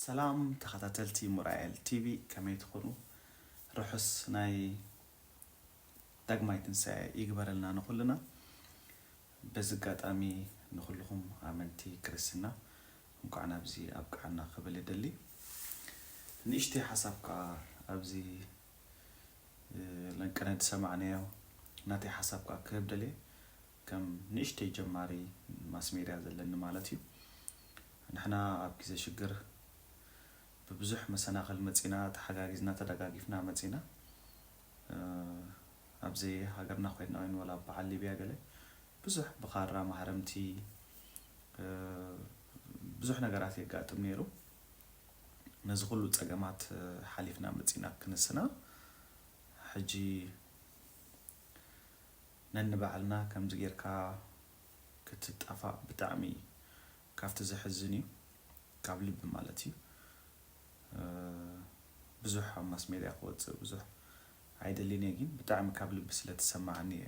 ሰላም ተኸታተልቲ ሙራኤል ቲቪ፣ ከመይ ትኾኑ? ርሑስ ናይ ዳግማይ ትንሳኤ ይግበረልና ንኹልና። በዚ ኣጋጣሚ ንኹልኹም ኣመንቲ ክርስትና እንኳዕ ናብዚ ኣብቅዓና ክብል እደሊ። ንእሽተይ ሓሳብ ከኣ ኣብዚ ለንቀነ ዝሰማዕናዮ ናተይ ሓሳብ ከኣ ክህብ ደልየ። ከም ንእሽተይ ጀማሪ ማስ ሜድያ ዘለኒ ማለት እዩ። ንሕና ኣብ ግዜ ሽግር ብብዙሕ መሰናኽል መጺና፣ ተሓጋጊዝና ተደጋጊፍና መጺና። ኣብዚ ሃገርና ኮይንና ወይን ወላ በዓል ሊብያ ገለ ብዙሕ ብኻራ ማህረምቲ ብዙሕ ነገራት የጋጥም ነይሩ። ነዚ ኩሉ ጸገማት ሓሊፍና መጺና ክንስና ሕጂ ነንባዕልና ከምዚ ጌርካ ክትጠፋእ ብጣዕሚ ካብቲ ዘሕዝን እዩ፣ ካብ ልቢ ማለት እዩ። ብዙሕ ኣብ ማስ ሜድያ ክወፅእ ብዙሕ ኣይደልን እየ፣ ግን ብጣዕሚ ካብ ልቢ ስለ ተሰማዓኒ እየ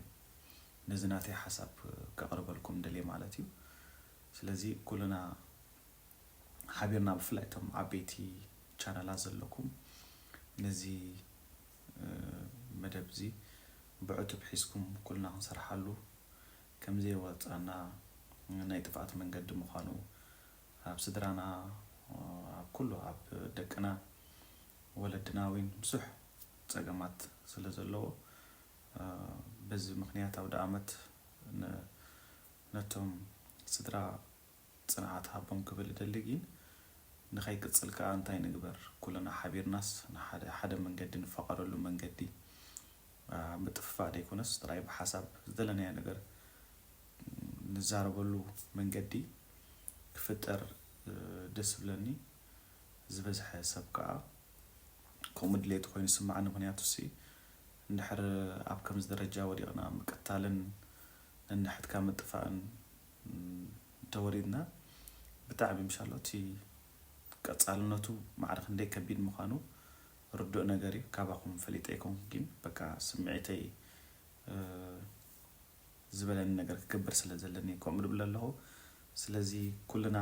ነዚ ናተይ ሓሳብ ከቕርበልኩም ደልየ ማለት እዩ። ስለዚ ኩልና ሓቢርና ብፍላይ እቶም ዓበይቲ ቻነላት ዘለኩም ነዚ መደብ እዚ ብዕቱብ ሒዝኩም ኩልና ክንሰርሓሉ ከምዘየዋፅኣና ናይ ጥፍኣት መንገዲ ምዃኑ ኣብ ስድራና ኣብ ኩሉ ኣብ ደቅና ወለድና እውን ብዙሕ ፀገማት ስለ ዘለዎ በዚ ምክንያት ኣውደ ኣመት ነቶም ስድራ ፅንዓት ሃቦም ክብል እደሊ። ግን ንኸይቅፅል ከዓ እንታይ ንግበር? ኩልና ሓቢርናስ ንሓደ ሓደ መንገዲ ንፋቐረሉ መንገዲ ምጥፍፋእ ዘይኮነስ ጥራይ ብሓሳብ ዝደለናዮ ነገር ንዛረበሉ መንገዲ ክፍጠር ደስ ዝብለኒ። ዝበዝሐ ሰብ ከዓ ከምኡ ድሌቱ ኮይኑ ይስምዓኒ። ምክንያቱ ሲ እንድሕር ኣብ ከምዚ ደረጃ ወዲቕና ምቅታልን ነንሕድካ ምጥፋእን እንተወሪድና ብጣዕሚ ምሻሎ እቲ ቀፃልነቱ ማዕረ ክንደይ ከቢድ ምዃኑ ርዱእ ነገር እዩ። ካባኹም ፈሊጠ ኣይኮንኩ፣ ግን በቃ ስምዒተይ ዝበለኒ ነገር ክገብር ስለ ዘለኒ ከምኡ ድብል ኣለኹ። ስለዚ ኩልና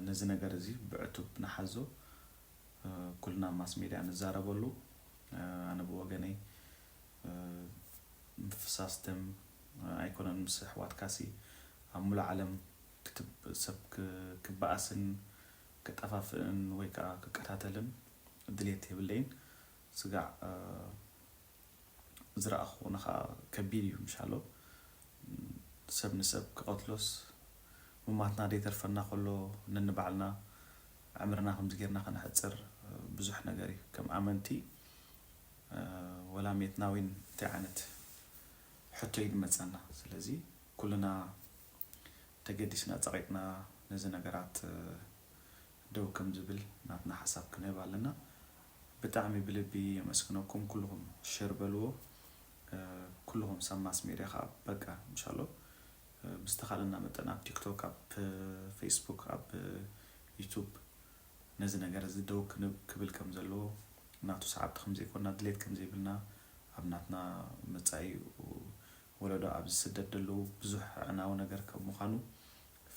ነዚ ነገር እዚ ብዕቱብ ንሓዞ፣ ኩልና ማስ ሜድያ ንዛረበሉ። ኣነ ብወገነይ ምፍሳስ ደም ኣይኮነን ምስ ኣሕዋትካሲ ኣብ ሙሉእ ዓለም ክትብ ሰብ ክበኣስን ክጠፋፍእን ወይ ከዓ ክቀታተልን ድሌት የብለይን። ስጋዕ ዝረኣኹ ንኻ ከቢድ እዩ ምሻሎ ሰብ ንሰብ ክቐትሎስ ምማትና ደይተርፈና ከሎ ነንባዕልና ዕምርና ከምዚ ጌርና ከነሕፅር ብዙሕ ነገር እዩ። ከም ኣመንቲ ወላ ሜትና እውን እንታይ ዓይነት ሕቶ እዩ ዝመፀና? ስለዚ ኩልና ተገዲስና ፀቒጥና ነዚ ነገራት ደው ከም ዝብል ናትና ሓሳብ ክንህብ ኣለና። ብጣዕሚ ብልቢ የመስግነኩም። ኩልኹም ሸር በልዎ። ኩልኹም ሰብ ማስ ሜድያ ከዓ በቃ እንሻሎ ብዝተኻለና መጠን ኣብ ቲክቶክ፣ ኣብ ፌስቡክ፣ ኣብ ዩቱብ ነዚ ነገር እዚ ደው ክንብ ክብል ከም ዘለዎ ናቱ ሰዓብቲ ከም ዘይኮና ድሌት ከም ዘይብልና ኣብ ናትና መጻኢ ወለዶ ኣብዚ ስደት ዘለዉ ብዙሕ ኣዕናዊ ነገር ከም ምዃኑ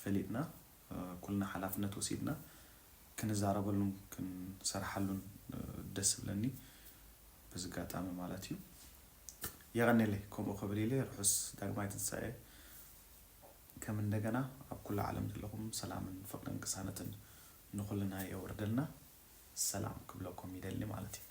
ፈሊጥና ኩልና ሓላፍነት ወሲድና ክንዛረበሉን ክንሰርሓሉን ደስ ዝብለኒ በዚ ኣጋጣሚ ማለት እዩ። የቐኔለይ ከምኡ ክብል ኢለ ርሑስ ዳግማይ ትንሳኤ ከም እንደገና ኣብ ኩሉ ዓለም ዘለኹም ሰላምን ፍቕርን ቅሳነትን ንኹልና የውርደልና። ሰላም ክብለኩም ይደሊ ማለት እዩ።